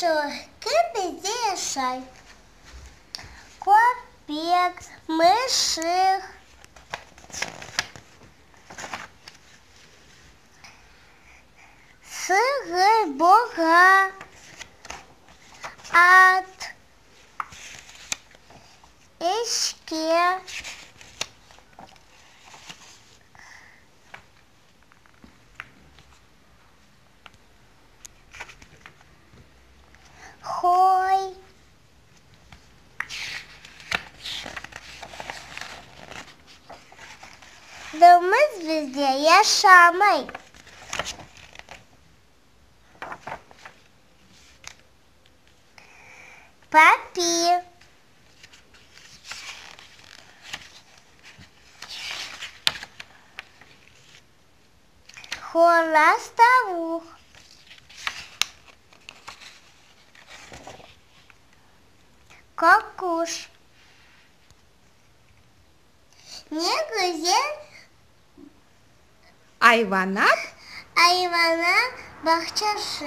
Qomşu, kim bizde yaşay? Köpek, mışıq. Sığır, boğa, at, eşke. Qoy. Domuz bizde yaşamay. Papi. Horaz, tavuq. Qoquş. Ne güzel Ayvanat. Ayvanat bağçası.